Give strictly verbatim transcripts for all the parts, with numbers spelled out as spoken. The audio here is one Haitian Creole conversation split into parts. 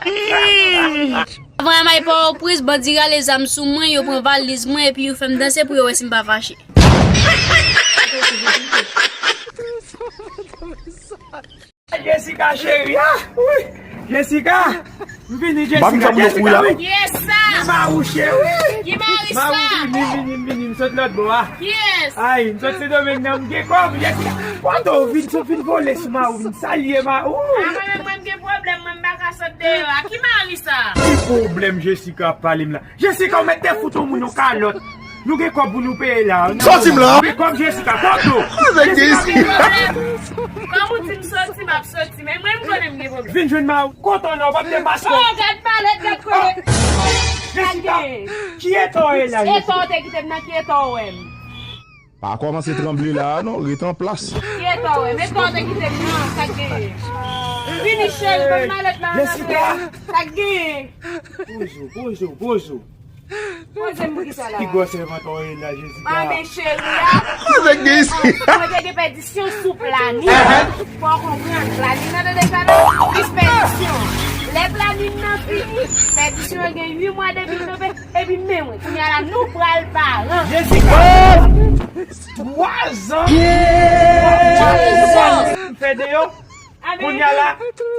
Avan M I pa w priz, bandi rale zam sou mwen, yo pran valiz mwen epi yo fè m danse pou yo wè si m pa fache. Jessica cheri, ah, wi. Jessica, m vini Jessica. Jessica, wi. Yes, sir. Mawu cheri. Ki mari sa? Mawu, vini, vini, vini, m sot lòt bò a. Yes. Ay, m sot Sendomeng nan, m gen kòb, Jessica. Kote w vin, sot vin vole sou Mawu, vin salye Mawu. A mwen menm, mwen m gen pwoblèm, mwen m pa ka sot deyò a. Ki mari sa? Ki pwoblèm Jessica ap pale m la? Jessica, ou mèt te fout yon moun yon kalòt. Nou gen kòb pou nou peye la. Sòti m la. Gen kòb Jessica, kote w? Avèk Jessica, ki pwoblèm? Kòm ou di m sòti, m ap sòti. Men mwen, m konnen m gen pwoblèm. Vin jwenn Mawu. Kote w nan, w p ap te maske. Oh, gad malèt, gad kote. Jessica, ki eta w ye la, Jessica? Eta w te kite m nan, ki eta w wè m? Pa kòmanse tranble la a non, ret an plas. Ki eta w wè m? Eta w te kite m nan, sa k genyen? Vini cheri, ban m malèt la, Jessica. Sa k genyen? Poze w, poze w, poze w. Poze m pou ki sa la? Ki gwòs sèvant w ye la, Jessica? Ah, men cheri a. Avèk gen isi. Mwen te gen pèdisyon sou planin. Fò w konprann, planin nan te deja nan plis pèdisyon. Lè planin nan fini, pèdisyon an gen uit mwa depi l tonbe. Epi men mwen, kounye a la, nou pral paran. Jessica! Twa zan! Twa zan! M fè deyò. Kounye a la,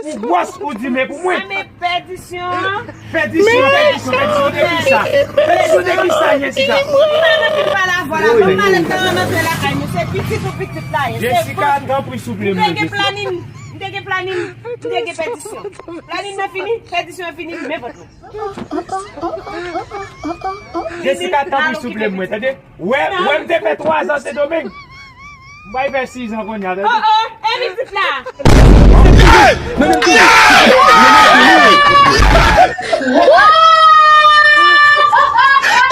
ou gwòs, ou di men pou mwen. Ame pèdisyon. Pèdisyon, pèdisyon, pèdisyon de ki sa? Pèdisyon de ki sa, Jessica? Mwen menm ki pale avè w la, ban m malèt la, ann antre lakay nou. Se pitit ou pitit la ye. Jessica, tanpri, souple m. M te gen planin, m te gen planin, m te gen pèdisyon. Planin nan fini, pèdisyon an fini, men vant mwen. Jessica, tanpri souple mwen, tande? Wè, wè m te fè twa zan Sendomeng. M bay fè sis zan kounye a, tande? Oh, oh, e pitit la.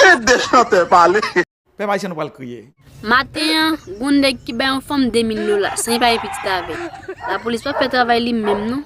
E de chantè pale. Pèp ayisyen nou pral kriye. Maten an, gon nèg ki bay yon fanm de mil dola, san li pa gen pitit avè l. Lapolis pa fè travay li menm non.